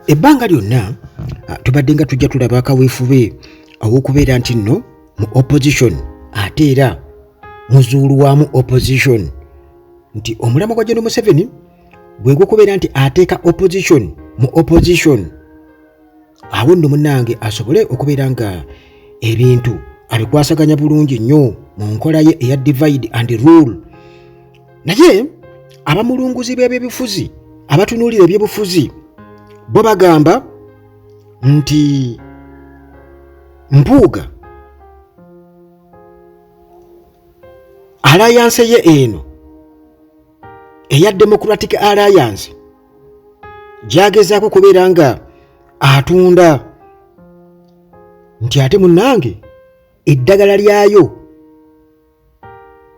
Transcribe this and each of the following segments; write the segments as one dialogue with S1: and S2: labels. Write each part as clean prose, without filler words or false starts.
S1: Ebbanga lyonna tubadde nga tujja tulaba akaweefube ow'okubeera nti nno mu opposition, ate era muzuulwamu opposition, nti omulamwa gwa General Museveni gwe gw'okubeera nti ateeka opposition mu opposition. Awo nno munnange asobole okubeera nga ebintu abikwasaganya bulungi nnyo mu nkola ye eya divide and rule. Naye abamulunguzi b'ebyobufuzi, abatunuulira ebyobufuzi, bo bagamba nti Mpuuga alliance ye eno eya Democratic Alliance gyagezaako kubeera nga atunda, nti ate munnange eddagala lyayo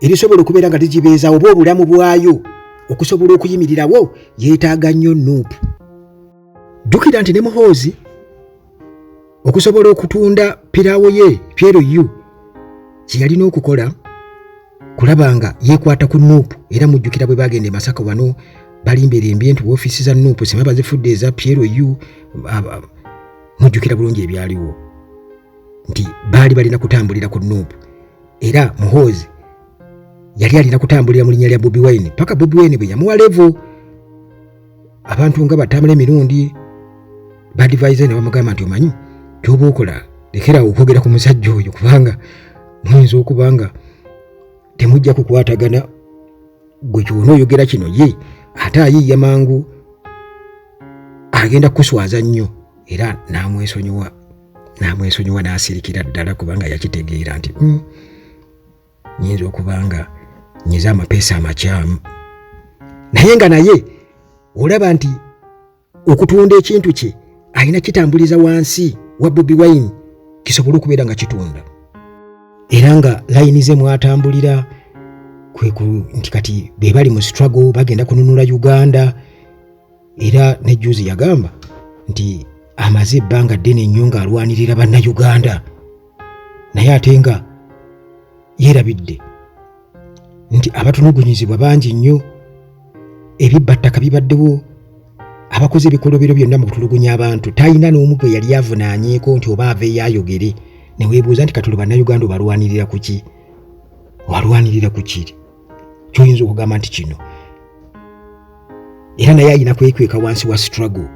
S1: erisobola okubeera nga ligibeezawo oba obulamu bwayo okusobola okuyimirirawo yeetaaga nnyo Nup. Jjukira nti ne Muhoozi okusobola okutunda piraawo ye PLU, kye yalina okukola kulaba nga yeekwata ku Nup. Era mujjukira bwe bagenda e Masaka wano balimberembye nti woofiisi za Nup sima bazifudde eza PLU. Mujjukira bulungi ebyaliwo nti baali balina kutambulira ku Nup, era Muhoozi yali alina kutambulira mu linnya lya Bobi Wine paka Bobi Wine bwe yamuwa level. Abantu nga batambula emirundi badivaize ne bamugamba nti omanyi kyoba okola, lekerawo okwogera ku musajja oyo, kubanga muyinza okuba nga temujja kukwatagana. Gwe kyona oyogera kino, ye ate ayiiya mangu, agenda kukuswaza nnyo. Era n'amwesonyiwa, n'amwesonyiwa, n'asirikira ddala, kubanga yakitegeera nti nyinza okuba nga nyiza amapeesa amakyamu. Naye nga naye olaba nti okutunda ekintu kye alina kitambuliza wansi wa Bobi Wine kisobole okubeera nga kitunda, era nga layini ze mwatambulira kwe nti kati be bali mu struggle, bagenda kununula Uganda. Era ne juzi yagamba nti amaze ebbanga ddene nnyo ng'alwanirira Bannayuganda, naye ate nga yeerabidde nti abatunugunyizibwa bangi nnyo, ebibbattaka bibaddewo, abakoze ebikolobero byonna mu kutulugunya abantu talina n'omu gwe yali avunaanyeeko nti oba aveeyo ayogere. Ne weebuuza nti katulo Bannayuganda obalwanirira ku ki? Obalwanirira ku ki kyoyinza okugamba nti kino? Era naye alina kwekweka wansi wa struggle.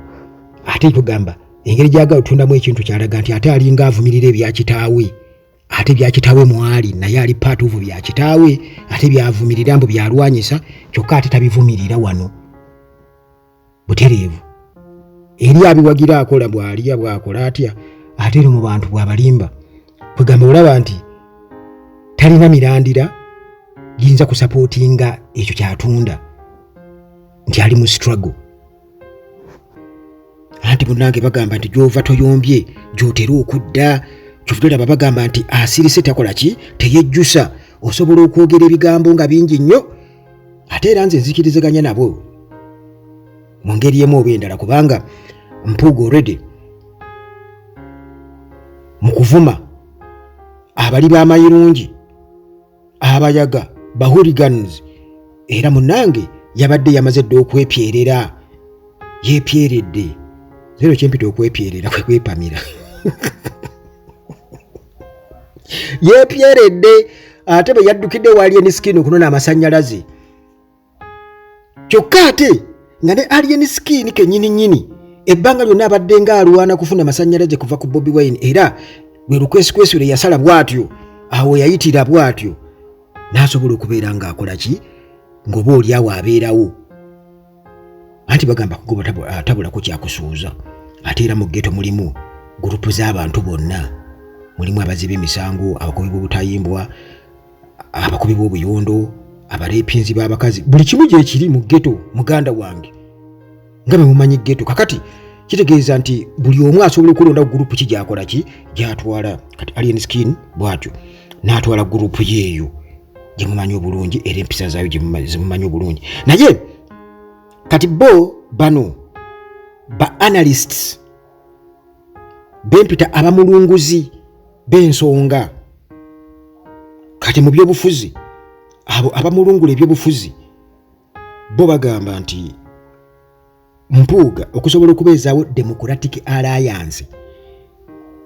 S1: Ate tugamba engeri gyagala otundamu ekintu kyalaga nti ate alinga avumirira ebya kitaawe, ate bya kitaawe mwali naye ali part of bya kitaawe, ate byavumirira mbu byalwanyisa, kyokka ate tabivumirira wano butereevu. Eri abiwagira akola bw'alya bw'akola atya, ate eri mu bantu bw'abalimba. Kwegamba olaba nti talina mirandira giyinza kusapootinga ekyo kyatunda nti ali mu struggle. Anti munnange bagamba nti gy'ova toyombye gy'otera okudda. Kyovudde olaba bagamba nti asirise takola ki, teyejjusa. Osobola okwogera ebigambo nga bingi nnyo, ate era nze nzikiriziganya nabo mu ngeri emu oba endala, kubanga Mpuuga already mu kuvuma abali b'amayirungi, abayaga, bahooligans, era munnange yabadde yamaze dda okwepyerera, yepyeredde zero. Kyempita okwepyerera kwe kwepamira. Yepyeredde ate bwe yaddukidde wa Alien Skin okunona amasannyalaze, kyokka ate nga ne Alien Skin kennyini nnyini ebbanga lyonna abadde nga alwana kufuna masannyalaze kuva ku Bobi Wine, era lwe lukwesikwesi lwe yasala bw'atyo, awo yayitira bw'atyo n'asobola okubeera ng'akola ki, ng'oba oli awo abeerawo. Anti bagamba kugoba tabulako kyakusuuza. Ate era mu ghetto mulimu gurupu z'abantu bonna, mulimu abaziba emisango, abakubi b'obutayimbwa, abakubi b'obuyondo, abareepinzi b'abakazi, buli kimu gyekiri mu ghetto. Muganda wange, nga bwe mumanyi ghetto kakati kitegeeza nti buli omu asobola okulonda gurupu ki gyakola ki gyatwala. Kati Alien Skin bw'atyo n'atwala gurupu yeeyo gye mumanyi obulungi, era empisa zaayo zemumanyi obulungi. Naye kati bo bano ba analysts bempita abamulunguzi b'ensonga kati mu byobufuzi, abo abamulungula ebyobufuzi, bo bagamba nti Mpuuga okusobola okubeezaawo Democratic Alliance,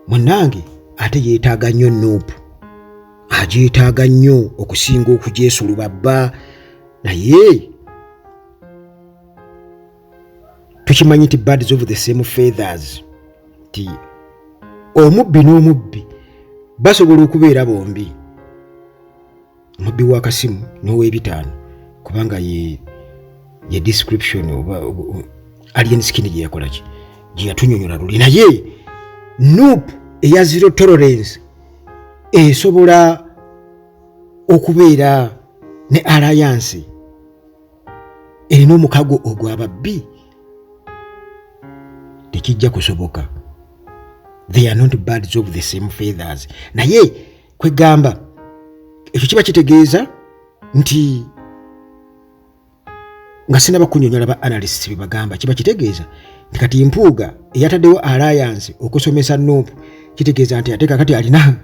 S1: munnange ate yeetaaga nnyo NUP, agyetaaga nnyo okusinga okugyesulubabba. Naye tukimanyi nti birds of the same feathers, nti omubbi n'omubbi basobola okubeera bombi, omubbi w'akasimu n'ow'ebitaano, kubanga ye description oba Alien Skin gye yakola ki, gye yatunyonyola luli. Naye NUP eya zero tolerance esobola okubeera ne alliance erina omukago ogw'ababbi? Tekijja kusoboka. They are not birds of the same feathers. Naye kwegamba ekyo kiba kitegeeza nti, nga sinaba kunyonyola ba analysts bye bagamba, kiba kitegeeza nti kati Mpuuga eyataddewo alliance okusomesa NUP, kitegeeza nti ate kakati alina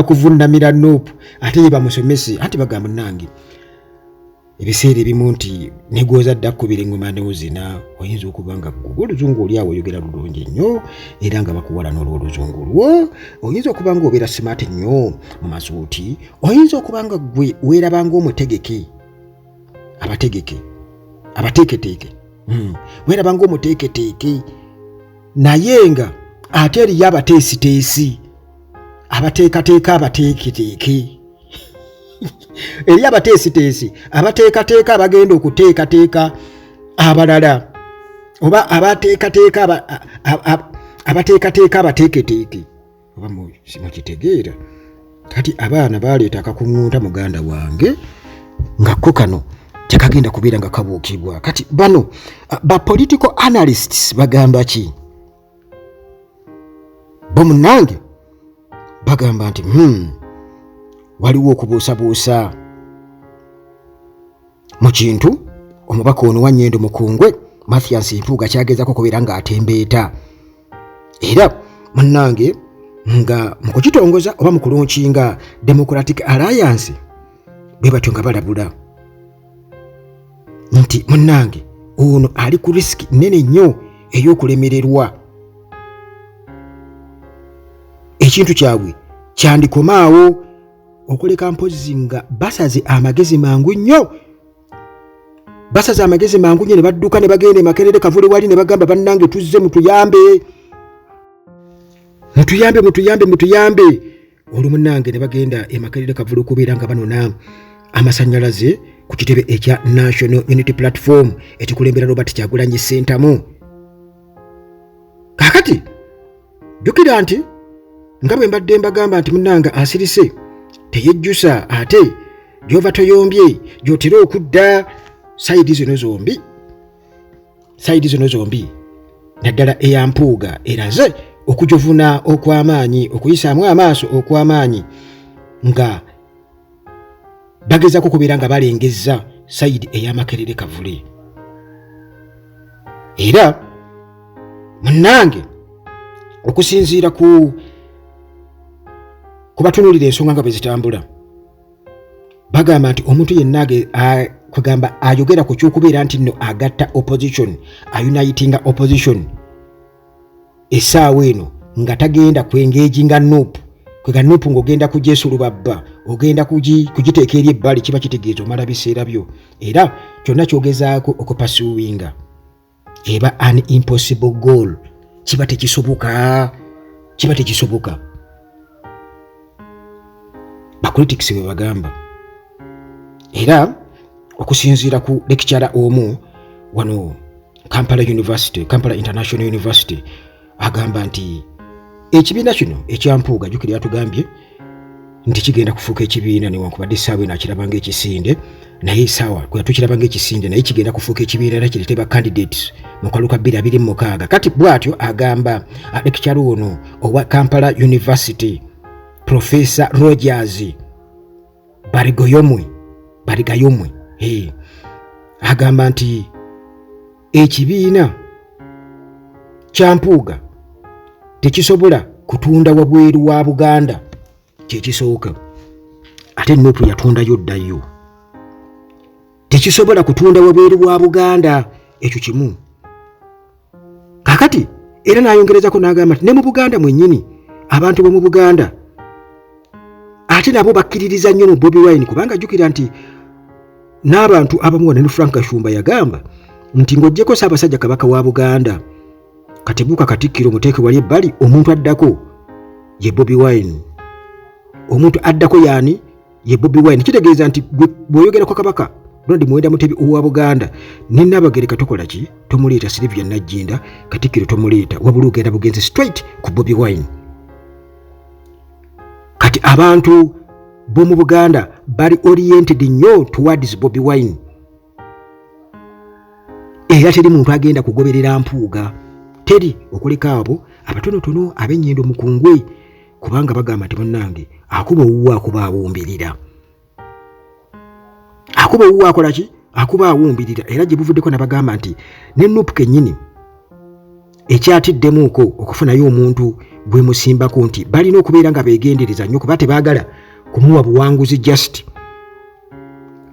S1: kuvunnamira NUP ate ye bamusomese. Anti bagamba nange ebiseera ebimu nti negwoza dda kkubira engoma newozina. Oyinza okuba nga gwe oluzungu oli awo oyogera lulungi nnyo era nga bakuwala n'olwoluzungu lwo, oyinza okuba nga obeera smart nnyo mu masuuti, oyinza okuba nga gwe weeraba ng'omutegeke, abategeke, abateeketeeke, weeraba ng'omuteeketeeke, naye nga ate eriyo abateesiteesi abateekateeka abateeketeeke, eri abateesiteesi abateekateeka abagenda okuteekateeka abalala, oba abateekateeka abateekateeka abateeketeeke, oba mukitegeera. Kati abaana baleeta akakuŋŋunta, muganda wange, nga ko kano tekagenda kubeera nga kabuukibwa. Kati bano ba political analysts bagamba ki? Bo munnange bagamba nti waliwo okubuusabuusa mu kintu omubaka ono wa Nyendo Mukungwe Mathias Mpuuga kyagezako okubeera ng'atembeeta, era munnange nga mu kukitongoza oba mu kulaunchinga Democratic Alliance, bwe batyo nga balabula nti munnange ono ali ku risk nene nnyo ey'okulemererwa. Ekintu kyabwe kyandikomaawo okuleka mpozzi nga basaze amagezi mangu nnyo, basaze amagezi mangu nnyo ne badduka ne bagenda e Makerere Kavule wali ne bagamba, "Bannange, tuzze, mutuyambe, mutuyambe, mutuyambe, mutuyambe." Olwo munnange ne bagenda e Makerere Kavule okubeera nga banona amasannyalaze ku kitebe ekya National Unity Platform ekikulembera Robert Kyagulanyi Ssentamu. Kaakati jjukira nti nga bwe mbadde mbagamba nti munnange asirise teyejjusa, ate gy'ova toyombye gy'otera okudda. Side zino zombi, side zino zombi, naddala eya Mpuuga, eraze okujovuna okw'amaanyi, okuyisaamu amaaso okw'amaanyi, nga bagezako okubeera nga balengezza side ey'Amakerere Kavule. Era munnange okusinziira ku kubatunuulira ensonga nga bwe zitambula, bagamba nti omuntu yenna kugamba ayogera ku kyokubeera nti nno agatta opposition, aunitinga opposition essaawa eno, nga tagenda kwengaginga NUP, kwega NUP ng'ogenda kujesulubabba, ogenda kugiteeka eri ebbali, kiba kitegeeza omala biseera byo, era kyonna kyogezaako okupursuinga eba an impossible goal. Kiba tekisoboka, kiba tekisoboka, bacritics bwe bagamba. Era okusinziira ku lecturer omu wano Kampala University, Kampala International University, agamba nti ekibiina kino ekya Mpuuga, jjukira yatugambye nti kigenda kufuuka ekibiina, newankubadde essaawa eno akiraba ng'ekisinde, naye essaawa kwe tukiraba ng'ekisinde, naye kigenda kufuuka ekibiina era kireete ba candidates mu kalulu ka 2026. Kati bw'atyo agamba lecturer ono owa Kampala University, Professor Rogers Barigoyomwe, Barigayomwe. Hey, agamba nti ekibiina kya Mpuuga tekisobola kutunda wabweru wa Buganda, kyekisooka. Ate NUP yatundayo ddayo. Tekisobola kutunda wabweru wa Buganda. Ekyo kimu. Kakati era n'ayongerezako n'agamba nti ne mu Buganda mwennyini, abantu b'omu Buganda ate nabo bakkiririza nnyo mu Bobi Wine, kubanga jjukira nti n'abantu abamu wano ne Frank Gashumba yagamba nti ng'oggyeko Ssaabasajja Kabaka wa Buganda, Katebuuka Katikkiro muteeke wali ebbali, omuntu addako ye Bobi Wine. Omuntu addako yaani? Ye Bobi Wine. Kitegeeza nti bw'oyogera kwa Kabaka Ronald Muwenda Mutebi owa Buganda ne Nnabagereka tokola ki? Tomuleeta. Sylvia Nagginda, Katikkiro tomuleeta, wabula ogenda bugenzi straight ku Bobi Wine. Kati abantu b'omu Buganda bali oriented nnyo towards Bobi Wine, era teri muntu agenda kugoberera Mpuuga, teri, okuleka abo abatonotono ab'ennyendo mukungwe, kubanga bagamba nti munnange akuba owuwo akuba awumbirira, akuba owuwo akola ki? Akuba awumbirira. Era gye buvuddeko nabagamba nti ne NUP kennyini ekyatiddemuuko okufunayo omuntu gwe musimbako, nti balina okubeera nga beegendereza nnyo, kuba tebaagala kumuwa buwanguzi just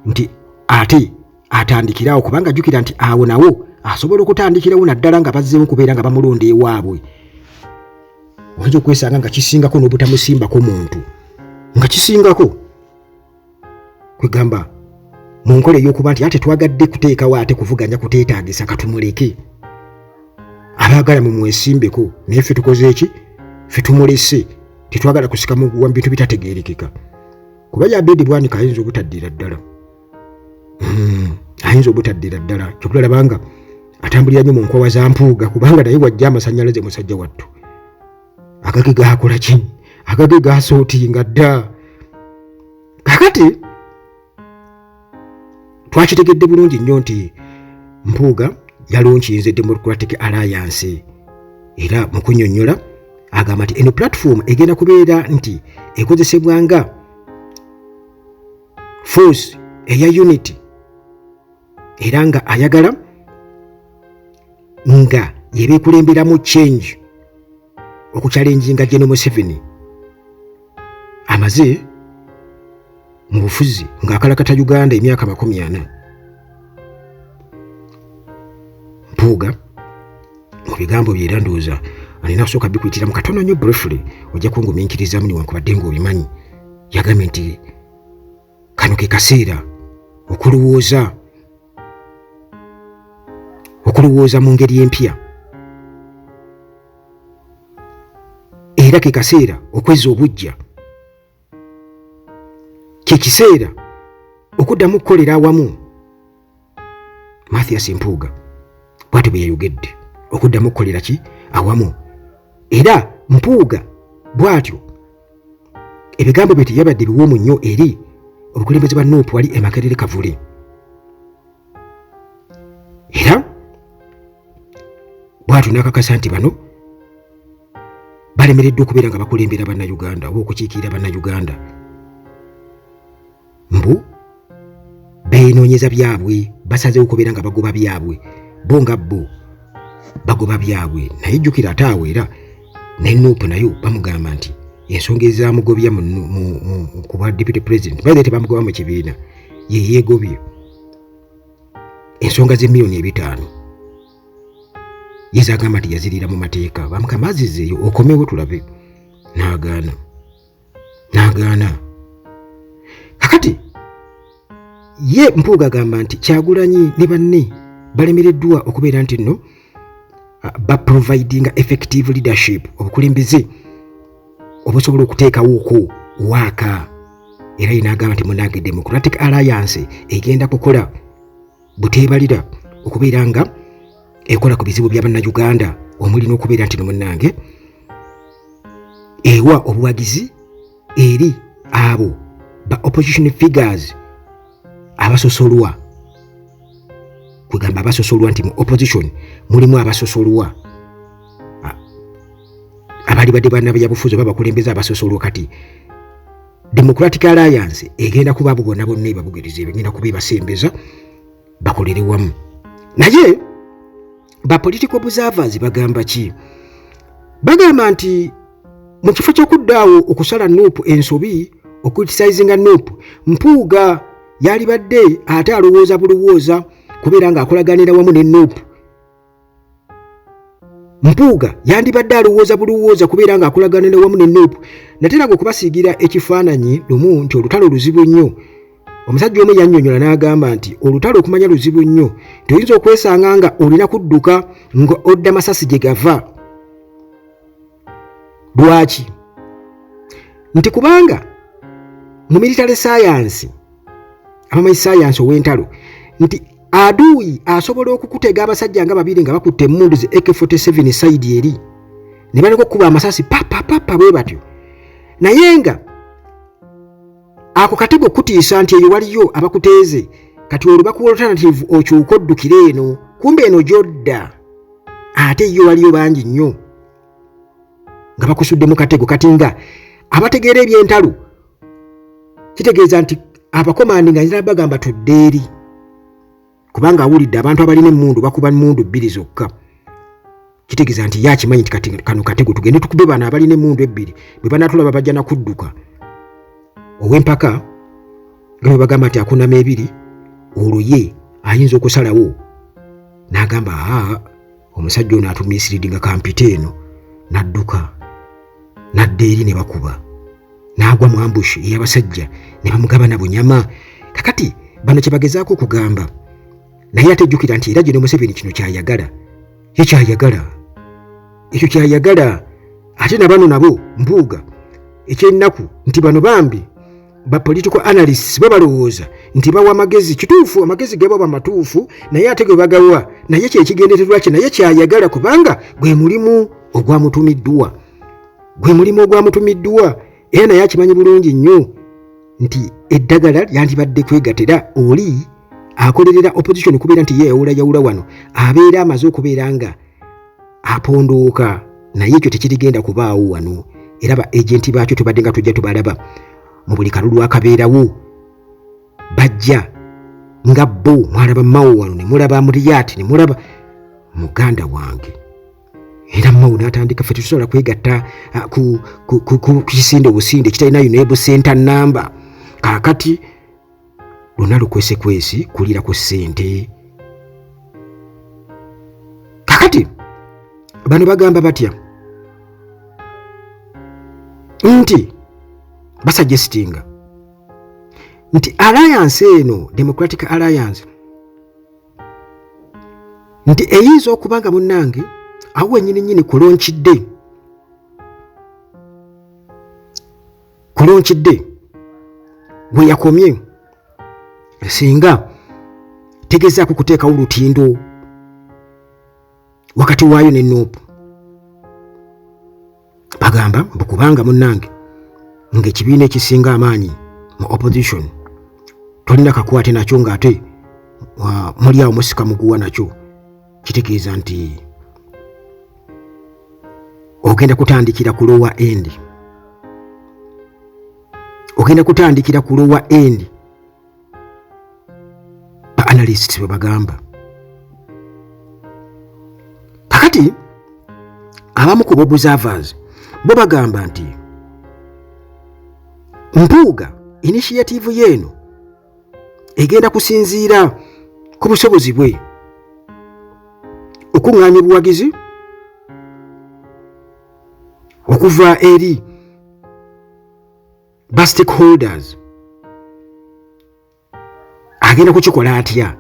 S1: nti ate atandikirawo, kubanga jjukira nti awo nawo asobola okutandikirawo, naddala nga bazzeemu kubeera nga bamulonda ewaabwe. Oyinza okwesanga nga kisingako n'obutamusimbako muntu, nga kisingako kwegamba mu nkola ey'okuba nti ate twagadde kuteekawo ate kuvuganya kuteetaagisa, katumuleke, abaagala mumwesimbeko, naye ffe tukoze eki? Ffe tumulese, tetwagala kusika muguwa mu bintu bitategeerekeka, kuba Yabedi Bwanika ayinza obutaddira ddala, ayinza obutaddira ddala. Kyokulala banga atambulira nnyo mu nkwawa za Mpuuga, kubanga naye wajja amasanyalaze, musajja wattu agage gakola ki? Agage gasootinga dda. Kakati twakitegedde bulungi nnyo nti Mpuuga yalaunchinze Democratic Alliance, era mu kunnyonnyola agamba nti eno platform egenda kubeera nti ekozesebwa nga force eya unity, era nga ayagala nga yebeekulemberamu change okuchallenginga General Museveni amaze mu bufuzi ng'akalakata Uganda emyaka 40. Mpuuga mu bigambo bye, era ndowooza alina kusooka bikuyitiramu katono nnyo briefly, ojja kungumiikirizamu newankubadde ng'obimanyi. Yagambye nti kano ke kaseera okulowooza mu ngeri empya, era ke kaseera okwezza obuggya, kye kiseera okuddamu okukolera awamu. Mathias Mpuuga bw'atyo bwe yayogedde, okuddamu okukolera ki? Awamu. Era Mpuuga bw'atyo ebigambo bye teyabadde biwoomu nnyo eri obukulembeze bwa NUP wali e Makerere Kavule, era bw'atyo n'akakasa nti bano balemereddwa okubeera nga bakulembera Bannayuganda oba okukiikirira Bannayuganda, mbu beenoonyeza byabwe, basazeewo okubeera nga bagoba byabwe, bo nga bo bagoba byabwe. Naye jjukira ate awo era ne NUP nayo bamugamba nti ensonga ezamugobya ku bwa deputy president, baire tebamugoba mu kibiina, ye yeegobye, ensonga z'emiliyoni 500 ye zagamba nti yaziriira mu mateeka. Bamugamba azizeeyo okomewo tulabe, n'agaana, n'agaana. Kakati ye Mpuuga agamba nti Kyagulanyi ne banne balemereddwa okubeera nti nno baprovidinga effective leadership, obukulembeze obusobola okuteekawooko waaka. Era ye n'agamba nti munange Democratic Alliance egenda kukola buteebalira okubeera nga ekola ku bizibu bya Bannayuganda, omuli n'okubeera nti nomunnange ewa obuwagizi eri abo ba opposition figures abasosolwa, kwegamba abasosolwa nti mu opposition mulimu abasosolwa, abali badde bannabyabufuzi oba abakulembeze abasosolwa. Kati Democratic Alliance egenda kuba abo bonna bonna ebabugiriza, egenda kuba ebasembeza bakolere wamu. Naye ba political observers bagamba ki? Bagamba nti mu kifo ky'okuddaawo okusala NUP ensobi, okucriticizinga NUP, Mpuuga yalibadde ate alowooza bulowooza kubeera ng'akolaganira wamu ne Nuupu. Mpuuga yandibadde alowooza bulowooza kubeera ng'akolaganira wamu ne Nuupu. Nateranga okubasiigira ekifaananyi lumu nti olutalo luzibu nnyo. Omusajja omu yannyonnyola n'agamba nti olutalo okumanya luzibu nnyo, nti oyinza okwesanga nga olina kudduka nga odda masasi gye gava. Lwaki? Nti kubanga mu military science, abamanyi science ow'entalo, nti aduuyi asobola okukutega abasajja nga babiri nga bakutte emmundu zi AK47 side eri ne baleka okukuba amasasi papapapa bwe batyo, naye nga ako katego kutiisa nti eyo waliyo abakuteeze. Kati olwo bakuwa alternative, okyuka oddukire eno, kumbe eno gy'odda ate yo waliyo bangi nnyo nga bakusudde mu katego. Kati nga abategeera ebyentalo, kitegeeza nti abakomandi nga nzira bagamba tudde eri, kubanga awulidde abantu abalina emmundu bakuba mmundu bbiri zokka. Kitegeeza nti ye akimanyi nti kati kano katego, tugende tukube bano abalina emmundu ebbiri, bwe banaatulaba bajja nakudduka. Ow'empaka nga bwe bagamba nti akunama ebiri, olwo ye ayinza okusalawo n'agamba, aa, omusajja ono atumiisiridde, nga kampite eno, n'adduka n'adda eri ne bakuba, n'agwa mu ambush ey'abasajja ne bamugabana bunyama. Kakati bano kye bagezaako okugamba, naye ate jjukira nti era gino Museveni kino kyayagala, ye kyayagala ekyo kyayagala. Ate na bano nabo Mpuuga, ekyennaku nti bano bambi ba political analysts bo balowooza nti bawa amagezi. Kituufu, amagezi gebaba matuufu, naye ate ge bagawa naye kyekigendererwa kye, naye kyayagala, kubanga gwe mulimu ogwamutumiddwa, gwe mulimu ogwamutumiddwa. Era naye akimanyi bulungi nnyo nti eddagala lyandibadde kwegatera oli akolerera opposition, kubeera nti ye yawulayawula wano abeera amaze okubeera nga apondooka, naye ekyo tekirigenda kubaawo wano. Era ba agenti baakyo tubadde nga tujja tubalaba mu buli kalulu akabeerawo, bajja nga bo. Mwalaba Mawo wano, ne mulaba Muriyati, ne mulaba muganda wange. Era Mawo n'atandika, ffe tetusobola kwegatta ku kisinde obusinde ekitalina UNEB center namba. Kaakati lwonna lukwesekwesi kulira ku ssente. Kakati bano bagamba batya? Nti basuggestinga nti alliance eno, Democratic Alliance, nti eyinza okuba nga munnange awo wenyini nyini ku launch day bwe yakomye, singa tegezaako kuteekawo lutindo wakati waayo ne Nuupu. Bagamba mbu kubanga munnange ng'ekibiina ekisinga amaanyi mu opposition tolina kakwate nakyo, ng'ate muli awo musika muguwa nakyo, kitegeeza nti ogenda kutandikira ku lower end, ogenda kutandikira ku lower end, ba analysts bwe bagamba. Kakati abamu ku observers bo bagamba nti Mpuuga initiative yeeno egenda kusinziira ku busobozi bwe okuŋŋaanya obuwagizi okuva eri ba stakeholders. Agenda kukikola atya?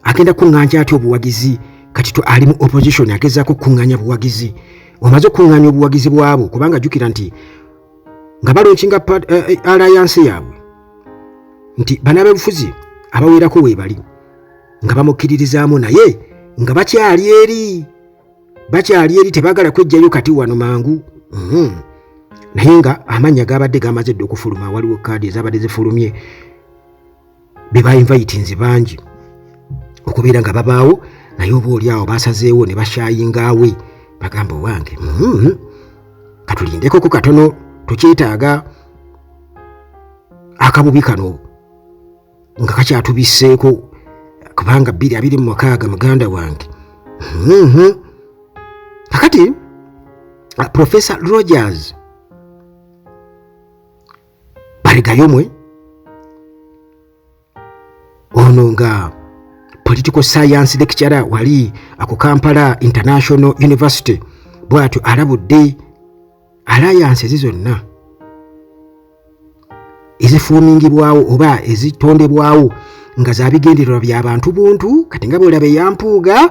S1: Agenda kuŋŋaanya atya obuwagizi? Kati ali mu opposition, agezaako kuŋŋaanya buwagizi. Omaze okuŋŋaanya obuwagizi bwabo, kubanga jjukira nti nga balaunchinga alliance yaabwe nti bannabyabufuzi abawerako weebali nga bamukkiririzaamu, naye nga bakyali eri tebaagala kwejjayo kati wano mangu. Naye nga amannya gabadde gamaze dda okufuluma, waliwo kaadi ezabadde zifulumye be bainvitinze bangi okubeera nga babaawo, naye oba oli awo basazeewo ne bashyingaawe, bagamba owange, katulindekoko katono, tukyetaaga akabubi kano nga kakyatubisseeko, kubanga 2026 muganda wange. Kakati Professor Rogers Barigayomwe ono nga Political science lecturer wali aku Kampala International University bw'atyo alabudde alliance ezi zonna ezifuumingibwawo oba ezitondebwawo nga za bigendererwa bya bantu buntu. Kati nga bwolaba eya Mpuuga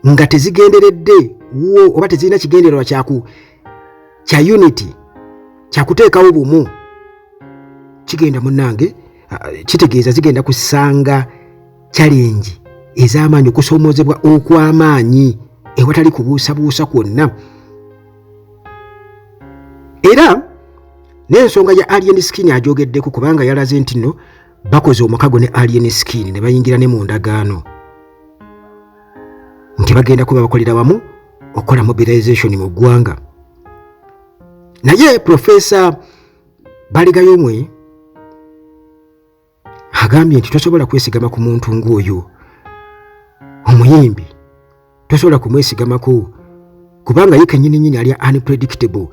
S1: nga tezigenderedde wo oba tezirina kigendererwa kyaku kya unity, kyakuteekawo bumu, kigenda munnange kitegeeza zigenda kusanga challenge ez'amaanyi, okusoomozebwa okw'amaanyi ewatali kubuusabuusa kwonna. Era n'ensonga ya Alien Skin agyogeddeko, kubanga yalaze nti nno bakoze omukago ne Alien Skin ne bayingira ne mu ndagaano nti bagenda kuba bakolera wamu okukola mobilization mu ggwanga. Naye Profesa Baligayomwe agambye nti tosobola kwesigama ku muntu ng'oyo omuyimbi, tosobola kumwesigamako kubanga ye kennyini nnyini ali unpredictable.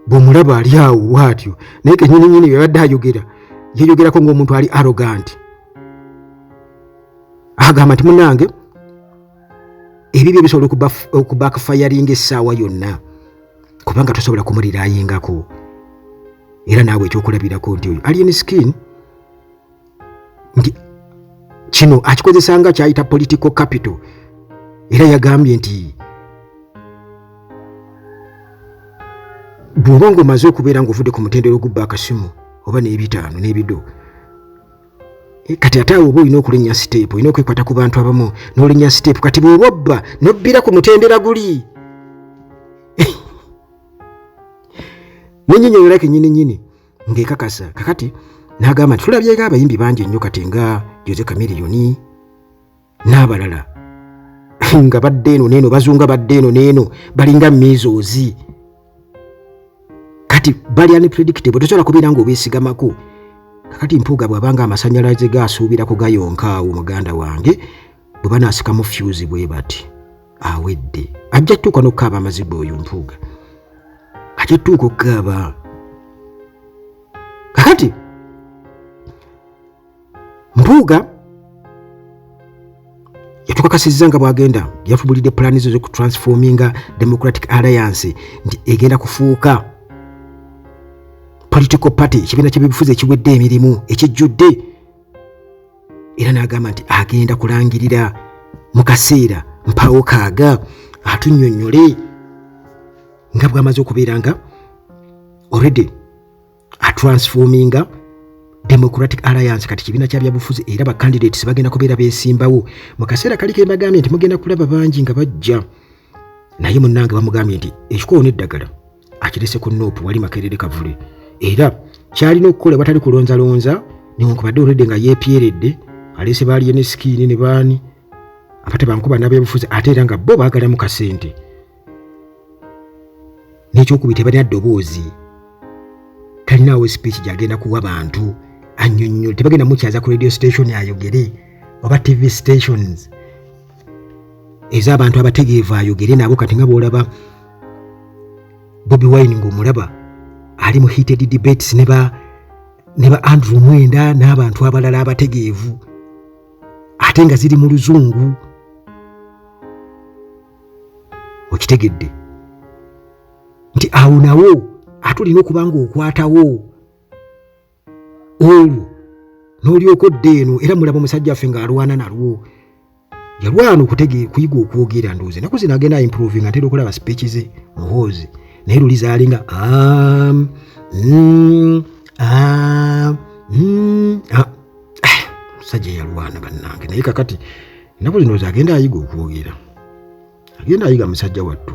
S1: Bw'omulaba ali awo bw'atyo, naye kennyini nnyini byabadde ayogera yeyogerako ng'omuntu ali arrogant. Agamba nti munnange ebibyo bisobola okubackfiringa essaawa yonna kubanga tosobola kumulirayingako. Era naawe ekyokulabirako nti oyo Alien Skin nti kino akikozesa nga kyayita political capital. Era yagambye nti bw'oba ng'omaze okubeera ng'ovudde ku mutendera ogubba akasimu oba n'ebitaano n'ebido, kati ate awo oba olina okulinnya step, olina okwekwata ku bantu abamu n'olinnya step. Kati bw'oba obba n'obbira ku mutendera guli nenyinyonyola kenyini nyini ng'ekakasa. Kakati n'agamba nti tulabyeko abayimbi bangi nnyo kati nga Jose Chameleone n'abalala nga badde eno neeno, bazunga badde eno neeno, balinga measles. Kati bali unpredictable, tosobola kubeera ng'obeesigamako. Kakati Mpuuga bw'abanga amasannyalaze gaasuubira kugayonka awo, muganda wange, bwe banaasikamu fuse bwe bati awedde, ajja tuuka n'okukaaba amaziga. Oyo Mpuuga ajja tuuka okukaaba. Kakati Mpuuga yatukakasizza nga bwagenda yatubulidde pulaani ze z'okutransforminga Democratic Alliance nti egenda kufuuka political party, ekibiina ky'ebyobufuzi ekiwedde emirimu, ekijjudde. Era n'agamba nti agenda kulangirira mu kaseera mpaawo kaaga atunnyonnyole nga bw'amaze okubeera nga already atransforminga Democratic Alliance kati kibiina kya byabufuzi, era ba candidates bagenda kubeera beesimbawo mu kaseera kali ke mbagambye nti mugenda kulaba bangi nga bajja. Naye munnange bamugambye nti ekikoona eddagala akirese ku NUP wali Makerere Kavule, era kyalina okukola watali kulonzalonza, newankubadde olwedde nga yeepyeredde aleese baaliyo ne Skin ne baani abate bankuba nabyabufuzi, ate era nga bo baagalamu kasente. N'ekyokubi tebalina ddoboozi, talinaawo speech gyagenda kuwa bantu annyonnyole, tebagenda mukyaza ku radio station ayogere oba TV stations ez'abantu abategeevu ayogere nabo. Kati nga bw'olaba Bobi Wine ng'omulaba ali mu heated debates ne ba Andrew Mwenda n'abantu abalala abategeevu, ate nga ziri mu Luzungu. Okitegedde nti awo nawo ate olina okuba nga okwatawo olwo n'olyoka odda eno. Era mulaba omusajja waffe ng'alwana nalwo, yalwana okutegeera, kuyiga okwogera. Ndowooza ennaku zino agenda improving, ntera okulaba speech ze Muhoozi, naye luli zaalinga ah. Musajja yalwana bannange, naye kakati ennaku zino agenda ayiga okwogera, agenda ayiga musajja wattu.